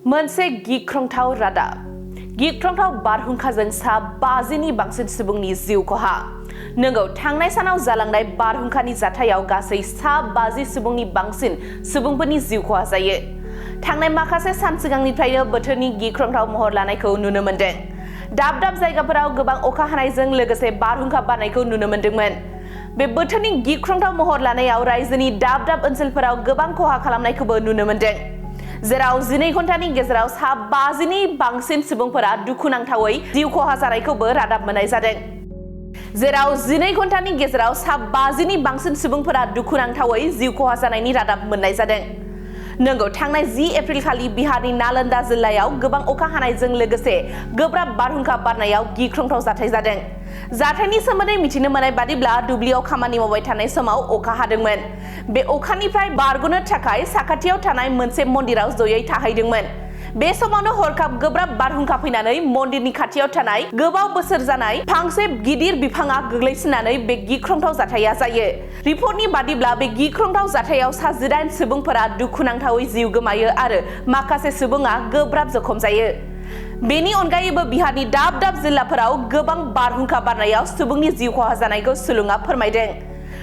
मोनसे गिख्रंथाव रादाब गिख्रंथाव बारहुंखाजों सा 50नि बांसिन सुबुंनि जिउ खहा नंगौ थांनाय सानाव जालांनाय बारहुंखानि जाथायाव गासै सा 50 सुबुंनि बांसिन सुबुंफोरनि जिउ खहा जायो थांनाय माखासे सान सिगांनिफ्रायनो बोथोरनि गिख्रंथाव महर लानायखौ नुनो मोनदों दाब दाब जायगाफोराव गोबां अखा हानायजों लोगोसे बारहुंखा बारनायखौ नुनो मोनदोंमोन बे बोथोरनि गिख्रंथाव महर लानायाव रायजोनि दाब दाब ओनसोलफोराव गोबां खहा खालामनायखौबो नुनो मोनदों जेराव 12 घन्टानि गेजेराव सा 50नि बांसिन सुबुंफोरा दुखुनांथावै जिउ खहा जानायखौबो रादाब मोननाय जादों जेराव 12 घन्टानि गेजेराव सा 50नि बांसिन सुबुंफोरा दुखुनांथावै जिउ खहा जानायनि रादाब मोननाय जादों नंगौ थांनाय 10 एप्रिल खालि बिहारनि नालन्दा जिल्लायाव गोबां अखा हानायजों लोगोसे गोब्राब बारहुंखा बारनायाव गिख्रंथाव जाथाय जादों जाथायनि सोमोन्दै मिथिनो मोननाय बादिब्ला दुब्लियाव खामानि मावबाय थानाय समाव अखा हादोंमोन बे अखानिफ्राय बारग'नो थाखाय साखाथियाव थानाय मोनसे मन्दिराव जयै थाहैदोंमोन बे समावनो हरखाब गोब्राब बारहुंखा फैनानै मन्दिरनि खाथियाव थानाय गोबाव बोसोर जानाय फांसे गिदिर बिफाङा गोग्लैसिननानै बे गिख्रंथाव जाथाया जायो रिपर्टनि बादिब्ला बे गिख्रंथाव जाथायाव सा 18 सुबुंफोरा दुखुनांथावै जिउ गोमायो आरो माखासे सुबुङा गोब्राब जखम जायो बेनि अनगायैबो बिहारनि दाब दाब जिल्लाफोराव गोबां बारहुंखा बारनायाव सुबुंनि जिउ खहा जानायखौ सुलुङा फोरमायदों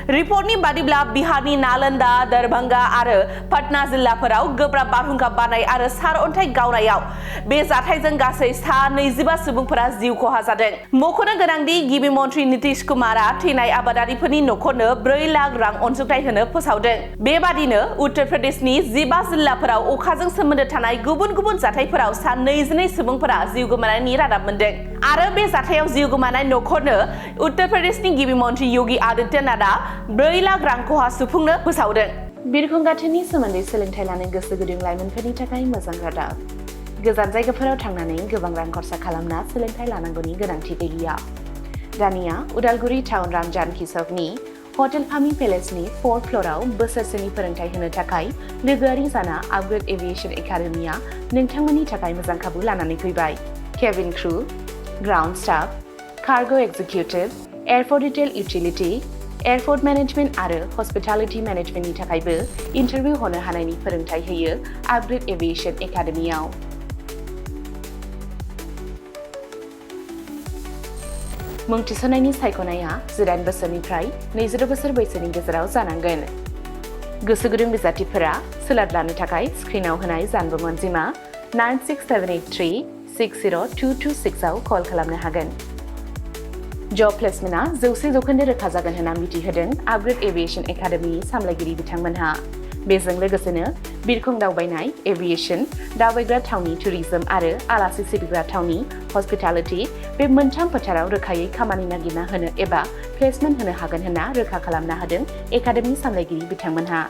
रिपर्टनि बादिब्ला बिहारनि नालन्दा दरभंगा आरो पटना जिल्लाफोराव गोब्राब बारहुंखा बारनाय आरो सारअन्थाइ गावनायाव बे जाथायजों गासै सा 25 सुबुंफोरा जिउ खहा जादों मख'नो गोनांदि गिबि मन्त्रि नीतीश कुमारआ थैनाय आबादारिफोरनि न'खरनो 4 लाख रां अनसुंथाइ होनो फोसावदों बेबादिनो उत्तर प्रदेशनि 15 जिल्लाफोराव अखाजों सोमोन्दो थानाय गुबुन गुबुन जाथायफोराव सा 22 सुबुंफोरा जिउ गोमानायनि रादाब मोनदों आरो बे जाथायाव जिउ गोमानाय न'खरनो उत्तर प्रदेशनि गिबि मन्त्रि योगी आदित्यनाथआ 4 लाख रां खहा सुफुंनो फोसावदों बिरखं गाथोननि सोमोन्दै सोलोंथाइ लानो गोसो गुदुं लाइमोनफोरनि थाखाय मोजां रादाब गोजान जायगाफोराव थांनानै गोबां रां खरसा खालामना सोलोंथाइ लानांगौनि गोनांथि गैलिया दानिया उदालगुरि टाउन रामजानकि चौकनि हटेल फामि पेलेसनि 4th फ्ल'राव बोसोरसेनि फोरोंथाइ होनो थाखाय लोगोआरि जाना आपग्रेड एभिएशन एकाडेमिया नोंथांमोननि थाखाय मोजां खाबु लानानै फैबाय cabin crew ground staff cargo executive airport retail utility airport management आरो हस्पिटालिटी मेनेजमेंटनि थाखायबो इन्टारभिउ होनो हानायनि फोरोंथाइ होयो आपग्रेड एभिएशन एकाडेमियाव मुं थिसननायनि सायख'नाया 18 बोसोरनिफ्राय 22 बोसोर बैसोनि गेजेराव जानांगोन गोसो गुदुं बिजाथिफोरा सोलाद लानो थाखाय स्क्रिनाव होनाय जानबुं अनजिमा 96783 60226 आव कल खालामनो हागोन जब प्लेसमेन्टआ 100% रोखा जागोन होनना मिथिहोदों आपग्रेड एभिएशन एकाडेमिनि सामलायगिरि बिथांमोनहा बेजों लोगोसेनो बिरखं दावबायनाय एभिएशन दावबायग्रा थावनि टुरिजम आरो आलासि सिबिग्रा थावनि हस्पिटालिटी बे मोनथाम फोथाराव रोखायै खामानि नागिरना होनो एबा प्लेसमेन्ट होनो हागोन होनना रोखा खालामना होदों एकाडेमिनि सामलायगिरि बिथांमोनहा